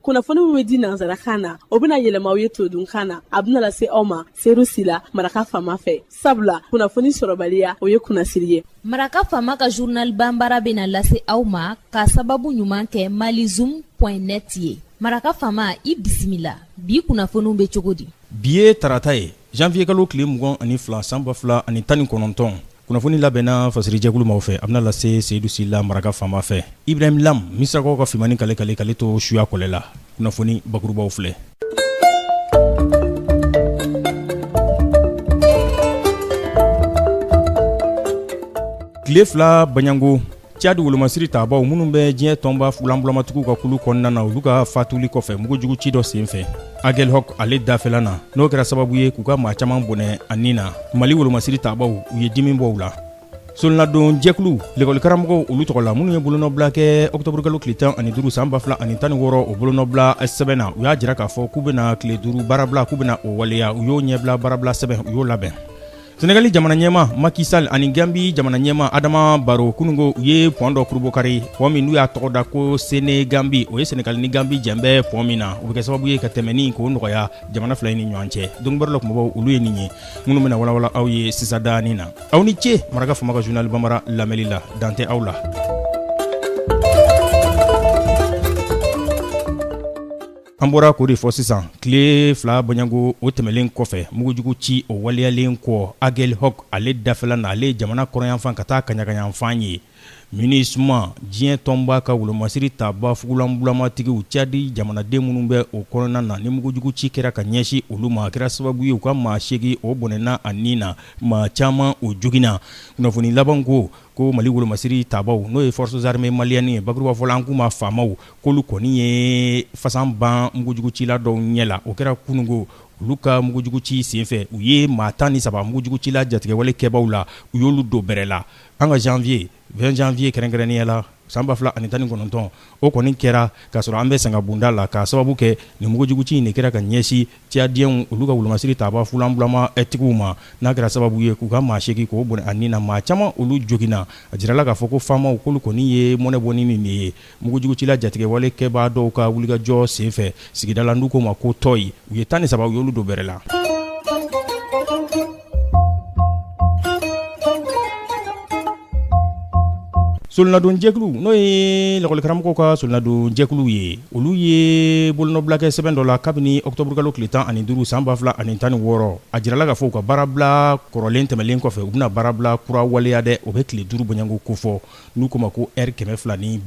Kunnafoni min bɛ di nansarakan na, o bɛna yɛlɛma aw ye todunkan na. A bɛna lase aw ma Seyidu Sila, Maraka Faama fɛ. Sabula kunnafoni sɔrɔbaliya, o ye kunnasiri ye. Maraka Faama ka journal banbara bɛna lase aw ma ka sababu ɲuman kɛ malizoom point net ye. Maraka Faama, i bisimila. Bi kunnafoniw bɛ cogo di? Bi ye tarata ye, janvier kalo tile 22 san 2019. Kunnafoni labɛnna fasirijɛkulu maaw fɛ, a bɛna lase Seyidu Sila, Maraka Faama fɛ. Ibrahim Lam, Misirakaw ka finmanni kale kale k'ale to suya kɔlɛ la. Kunnafoni bakurubaw filɛ. Tile 2 baɲango Tchad wolomasiri tabaw minnu bɛ diɲɛ tɔnba fugulanbulamatigiw ka kulu kɔnɔna na, olu ka fatuli kɔfɛ mugujugu ci dɔ senfɛ Aguelhok ale dafɛla na, n'o kɛra sababu ye k'u ka maa caman bɔnɛ a ni na, Mali wolomasiri tabaw u ye dimi bɔ u la. Solenadon jɛkulu lekɔlikaramɔgɔw olu tɔgɔ la, minnu ye bolonɔbila kɛ ɔkutɔburukalo tile 15 san 2016, o bolonɔbila sɛbɛn na, u y'a jira k'a fɔ k'u bɛna tile 5 baarabila, k'u bɛna o waleya. U y'o ɲɛbila baarabila sɛbɛn, u y'o labɛn. Senegali jamana ɲɛmaa Macky Sall ani Gambi jamana ɲɛmaa Adama Barrow, kunungo u ye pɔn dɔ kurubokari, pɔn min n'u y'a tɔgɔ da ko Senegambi. O ye Senegali ni Gambi jɛn bɛ pɔn min na, o bɛ kɛ sababu ye ka tɛmɛni k'o nɔgɔya jamana fila in ni ɲɔgɔn cɛ. Donkibaru la kunbabaw olu ye nin ye minnu bɛna walawala aw ye sisan daani na. Aw ni ce Maraka Faama ka journal banbara lamɛnli la. Dan tɛ aw la. An bɔra k'o de fɔ sisan, tile 2 bɔɲɔgɔnko o tɛmɛnlen kɔfɛ, mugujugu ci o waleyalen kɔ Aguelhok ale dafɛla na, ale jamana kɔrɔnyanfan ka taa kaɲakayanfan ye. MINUSMA, diɲɛ tɔnba ka wolomasiri taba fugulanbulamatigiw, Tchad jamanaden minnu bɛ o kɔnɔna na, ni mugujugu ci kɛra ka ɲɛsin olu ma, a kɛra sababu ye u ka maa 8 o bɔnɛna a ni na, maa caman o joginna. Kunnafoni laban ko Mali wolomasiri tabaw, n'o ye forces armées maliennes ye, bakurubafɔ la an k'u ma FAMaw, k'olu kɔni ye fasan ban mugujugucila dɔw ɲɛ la. O kɛra kunungo olu ka mugujugu ci senfɛ, u ye maa 13 mugujugucila jatigɛwale kɛbaw la, u y'olu don bɛrɛ la. An ka janvier 20 janvier kɛrɛnkɛrɛnnenya la san 2019, o kɔni kɛra k'a sɔrɔ an bɛ sangabonda la, k'a sababu kɛ nin mugujugu ci in de kɛra ka ɲɛsin Tchadienw olu ka wolomasiri taba fugulanbulama tigiw ma, n'a kɛra sababu ye k'u ka maa 8 k'o bɔnɛ a ni na, maa caman olu joginna. A jirala k'a fɔ ko FAMaw k'olu kɔni ye mɔnɛ bɔ ni nin de ye mugujugucila jatigɛwale kɛbaa dɔw ka wulikajɔ senfɛ sigida la, n'u k'o ma ko Tɔyi. U ye 13, u y'olu don bɛrɛ la. Solenadonjɛkulu, n'o ye lakɔlikaramɔgɔw ka solenadonjɛkulu ye, olu ye bolonɔbila kɛ sɛbɛn dɔ la kabini ɔkutɔburukalo tile 15 san 2016. A jirala k'a fɔ u ka baarabila kɔrɔlen tɛmɛnlen kɔfɛ, u bɛna baarabila kura waleya dɛ, o bɛ tile 5 bɔɲɔgɔnko kofɔ, n'u k'o ma ko heure 240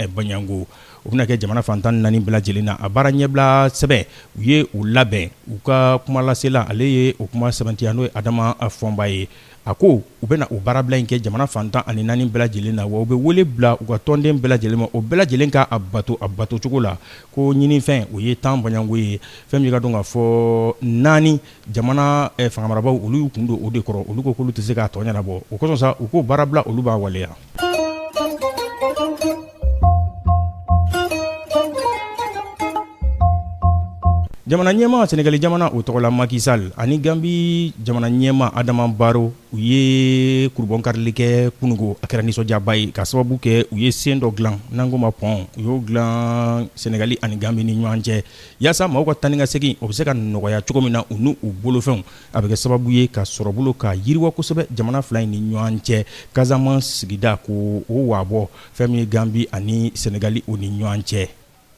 bɔɲɔgɔnko. O bɛna kɛ jamana fan 14 bɛɛ lajɛlen na. A baara ɲɛbila sɛbɛn, u ye o labɛn. U ka kumalasela, ale ye o kuma sɛbɛntiya, n'o ye Adama Fɔnba ye. A ko u bɛna o baarabila in kɛ jamana fan 14 bɛɛ lajɛlen na, wa u bɛ wele bila u ka tɔnden bɛɛ lajɛlen ma, o bɛɛ lajɛlen ka a bato a bato cogo la. Ko ɲinifɛn o ye 10 bɔɲɔgɔnko ye, fɛn min ka dɔn k'a fɔ naani jamana fangamarabaaw olu y'u kun don o de kɔrɔ, olu ko k'olu tɛ se k'a tɔ ɲɛnabɔ. O kosɔn sa, u k'o baarabila olu b'a waleya. Jamana ɲɛmaa Senegali jamana o tɔgɔ la Macky Sall ani Gambi jamana ɲɛmaa Adama Barrow, u ye kurubonkarili kɛ kunungo. A kɛra nisɔndiyaba ye ka sababu kɛ u ye sen dɔ dilan, n'an k'o ma pont, u y'o dilan Senegali ani Gambi ni ɲɔgɔn cɛ, yaasa maaw ka taa ni ka segin o bɛ se ka nɔgɔya cogo min na u n'u bolofɛnw. A bɛ kɛ sababu ye ka sɔrɔbolo ka yiriwa kosɛbɛ jamana fila in ni ɲɔgɔn cɛ. Casamance sigida ko o waabɔ fɛn min ye Gambi ani Senegali o ni ɲɔgɔn cɛ.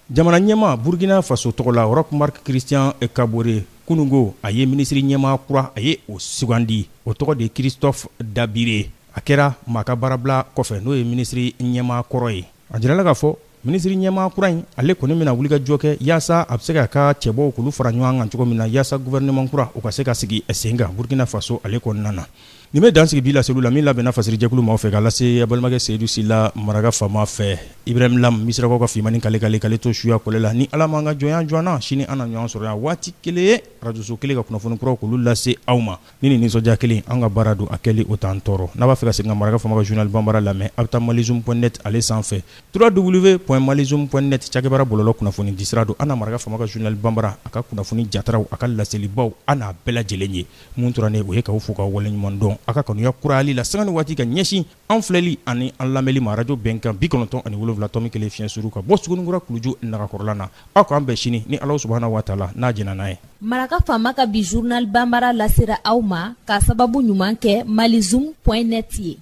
Jamana ɲɛmaa Burkina Faso tɔgɔ la, Roch Marc Christian Kabore, kunungo a ye minisiri ɲɛmaa kura, a ye o sugandi. O tɔgɔ de ye Christophe Dabire. A kɛra maa ka baarabila kɔfɛ, n'o ye minisiri ɲɛmaa kɔrɔ ye. A jirala k'a fɔ minisiri ɲɛmaa kura in, ale kɔni bɛna wulikajɔ kɛ yaasa a bɛ se k'a ka cɛbɔw k'olu fara ɲɔgɔn kan cogo min na, yaasa gouvernement kura o ka se ka sigi sen kan Burkina Faso ale kɔnɔna na. Nin bɛ dan sigi bi laseliw la min labɛnna fasirijɛkulu maaw fɛ k'a lase a balimakɛ Seyidu Sila Maraka Faama fɛ. Ibrahim Lam, Misirakaw ka finmanni kale kale k'ale to suya kɔlɛ la. Ni Ala m'an ka jɔnya jɔ an na, sini an na ɲɔgɔn sɔrɔ yan waati kelen, arajoso kelen ka kunnafoni kuraw k'olu lase aw ma. Ni nin nisɔndiya kelen, an ka baara don a kɛli o t'an tɔɔrɔ. N'a b'a fɛ ka segin ka Maraka Faama ka journal banbara lamɛn, a bɛ taa malizoom point net ale sanfɛ, www.malizoom.net cakɛbaara bɔlɔlɔ kunnafoni disira don. An na Maraka Faama ka journal banbara, a ka kunnafoni jataraw, a ka laselibaw, an n'a bɛɛ lajɛlen ye. Mun tora ne o ye k'aw fo k'aw waleɲuman dɔn. sɔn a ka kanuya kurayali la sanga ni waati ka ɲɛsin an filɛli ani an lamɛnli ma arajo Bɛnkan 97.1 fiɲɛ suru ka bɔ Suguninkura kuluju nagakɔrɔla na. Aw k'an bɛn sini ni Alahu subahana wa taala n'a jɛnna n'a ye. Maraka faama ka bi journal banbara lasera aw ma k'a sababu ɲuman kɛ malizoom point net ye.